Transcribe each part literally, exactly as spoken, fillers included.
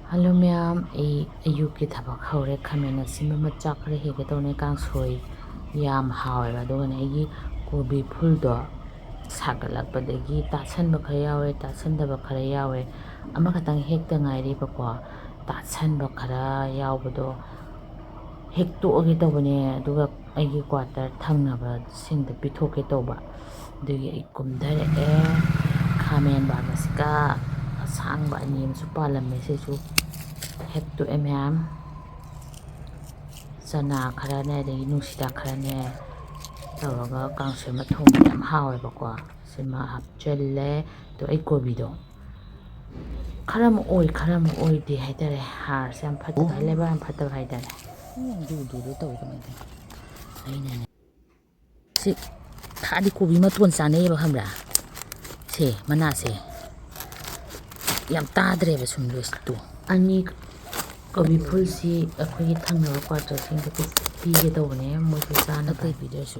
Hello ꯃꯌꯥꯝ, ꯑꯩ ꯑꯌꯨꯛꯀꯤ ꯊꯕꯛ ꯍꯧꯔꯦ꯫ ꯈꯥꯃꯦꯟ ꯑꯁꯤꯟꯕ ꯃꯆꯥ ꯈꯔ ꯍꯦꯛꯀꯦ ꯇꯧꯅꯦ꯫ ꯀꯥꯡꯁꯣꯏ ꯌꯥꯝ ꯍꯥꯎꯋꯦꯕ꯫ ꯑꯗꯨꯒꯅꯦ, ꯑꯩꯒꯤ ꯀꯣꯕꯤ ꯐꯨꯜꯗꯣ ꯁꯥꯒꯠꯂꯛꯄꯗꯒꯤ ꯇꯥꯁꯟꯕ ꯈꯔ ꯌꯥꯎꯋꯦ, ꯇꯥꯁꯟꯗꯕ ꯈꯔ ꯌꯥꯎꯋꯦ꯫ ꯑꯃꯈꯛꯇꯪ ꯍꯦꯛꯇ ꯉꯥꯏꯔꯤꯕꯀꯣ꯫ ꯇꯥꯁꯟꯕ ꯈꯔ ꯌꯥꯎꯕꯗꯣ ꯍꯦꯛꯇꯣꯛꯑꯒꯦ ꯇꯧꯕꯅꯦ, ꯑꯗꯨꯒ ꯑꯩꯒꯤ ꯀ꯭ꯋꯥꯇꯔ ꯊꯪꯅꯕꯁꯤꯡꯗ ꯄꯤꯊꯣꯛꯀꯦ ꯇꯧꯕ꯫ ꯑꯗꯨꯒꯤ ꯑꯩ ꯀꯨꯝꯊꯔꯛꯑꯦ꯫ ꯈꯥꯃꯦꯟ ꯕꯥꯔꯃꯥꯁꯤꯀꯥ ꯑꯁꯥꯡꯕ ꯑꯅꯤ ꯑꯃꯁꯨ ꯄꯥꯜꯂꯝꯃꯦ, ꯁꯤꯁꯨ ꯍꯦꯛꯇꯣꯛꯑꯦ ꯃꯌꯥꯝ꯫ ꯆꯅꯥ ꯈꯔꯅꯦ, ꯑꯗꯒꯤ ꯅꯨꯡꯁꯤꯗꯥꯛ ꯈꯔꯅꯦ ꯇꯧꯔꯒ ꯀꯥꯡꯁꯣꯏ ꯑꯃ ꯊꯣꯡꯕ ꯌꯥꯝ ꯍꯥꯎꯋꯦꯕꯀꯣ꯫ ꯁꯤꯃ ꯍꯥꯞꯆꯜꯂꯦ꯫ ꯑꯗꯣ ꯑꯩ ꯀꯣꯕꯤꯗꯣ ꯈꯔ ꯑꯃ ꯑꯣꯏ, ꯈꯔ ꯑꯃ ꯑꯣꯏꯗꯦ ꯍꯥꯏꯇꯥꯔꯦ꯫ ꯍꯥꯔꯁꯦ ꯌꯥꯝ ꯐꯠꯇꯕ, ꯂꯩꯕꯥꯛ ꯌꯥꯝ ꯐꯠꯇꯕ ꯍꯥꯏꯇꯥꯔꯦ꯫ ꯎꯝ, ꯑꯗꯨ, ꯑꯗꯨ, ꯑꯗꯨ ꯇꯧꯋꯤ ꯀꯃꯥꯏꯅ ꯇꯧꯅꯤ? ꯑꯩꯅꯅꯦ꯫ ꯁꯤ ꯊꯥꯗꯤ ꯀꯣꯕꯤ ꯃꯇꯣꯟ ꯆꯥꯅꯩꯌꯦꯕ, ꯈꯪꯕ꯭ꯔꯥ? ꯁꯦ, ꯃꯅꯥꯁꯦ꯫ ꯌꯥꯝ ꯇꯥꯗ꯭ꯔꯦꯕ ꯁꯨꯝ ꯂꯣꯏꯁꯇꯣ꯫ ꯑꯅꯤ ꯀꯣꯕꯤ ꯐꯨꯜꯁꯤ ꯑꯩꯈꯣꯏꯒꯤ ꯊꯪꯅꯕ ꯀ꯭ꯋꯥꯇꯔꯁꯤꯡꯗ ꯄꯤꯒꯦ ꯇꯧꯕꯅꯦ, ꯃꯣꯏꯁꯨ ꯆꯥꯅꯕ꯫ ꯑꯇꯩ ꯄꯤꯗ꯭ꯔꯁꯨ꯫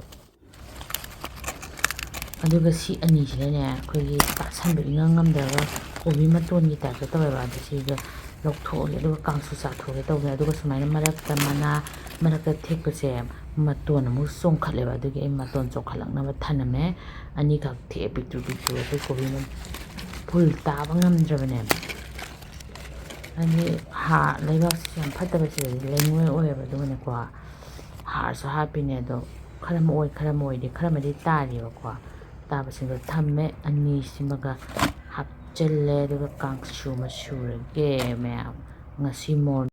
ꯑꯗꯨꯒ ꯁꯤ ꯑꯅꯤꯁꯤꯅꯅꯦ, ꯑꯩꯈꯣꯏꯒꯤ ꯇꯥꯁꯟꯕ ꯏꯉꯝ ꯉꯝꯗ꯭ꯔꯒ ꯀꯣꯕꯤ ꯃꯇꯣꯟꯒꯤ ꯇꯥꯏꯞꯇ ꯇꯧꯋꯦꯕ꯫ ꯑꯗꯨ ꯁꯤꯒ ꯂꯧꯊꯣꯛꯑꯒꯦ, ꯑꯗꯨꯒ ꯀꯥꯡꯁꯨ ꯆꯥꯊꯣꯛꯑꯒꯦ ꯇꯧꯕꯅꯦ꯫ ꯑꯗꯨꯒ ꯁꯨꯃꯥꯏꯅ ꯃꯔꯛꯇ ꯃꯅꯥ ꯃꯔꯛꯇ ꯊꯦꯛꯄꯁꯦ ꯃꯇꯣꯟ ꯑꯃꯨꯛ ꯆꯣꯡꯈꯠꯂꯦꯕ꯫ ꯑꯗꯨꯒꯤ ꯑꯩ ꯃꯇꯣꯟ ꯆꯣꯡꯈꯠꯂꯛꯅꯕ ꯊꯅꯝꯃꯦ꯫ ꯑꯅꯤꯈꯛ ꯊꯦꯛꯑꯦ, ꯄꯤꯛꯇ꯭ꯔꯨ ꯄꯤꯛꯇ꯭ꯔꯨ꯫ ꯑꯩꯈꯣꯏ ꯀꯣꯕꯤ ꯃ-, ꯐꯨꯜ ꯇꯥꯕ ꯉꯝꯗ꯭ꯔꯕꯅꯦꯕ꯫ ꯍꯥꯏꯗꯤ ꯍꯥ-, ꯂꯩꯕꯥꯛꯁꯤꯁꯨ ꯌꯥꯝ ꯐꯠꯇꯕ, ꯁꯤꯗꯗꯤ ꯂꯩꯉꯣꯏ ꯑꯣꯏꯌꯦꯕ꯫ ꯑꯗꯨꯒꯅꯦꯀꯣ, ꯍꯥꯔꯁꯨ ꯍꯥꯞꯄꯤꯅꯦ, ꯑꯗꯣ ꯈꯔ ꯑꯃ ꯑꯣꯏ, ꯈꯔ ꯑꯃ ꯑꯣꯏꯗꯦ, ꯈꯔ ꯑꯃꯗꯤ ꯇꯥꯔꯤꯕꯀꯣ꯫ ꯇꯥꯕꯁꯤꯡꯗꯣ ꯊꯝꯃꯦ꯫ ꯑꯅꯤꯁꯤꯃꯒ ꯍꯥꯞꯆꯤꯜꯂꯦ, ꯑꯗꯨꯒ ꯀꯥꯡꯁꯨ ꯑꯃ ꯁꯨꯔꯒꯦ ꯃꯌꯥꯝ꯫ ꯉꯁꯤ ꯃꯣꯔꯅꯤꯡ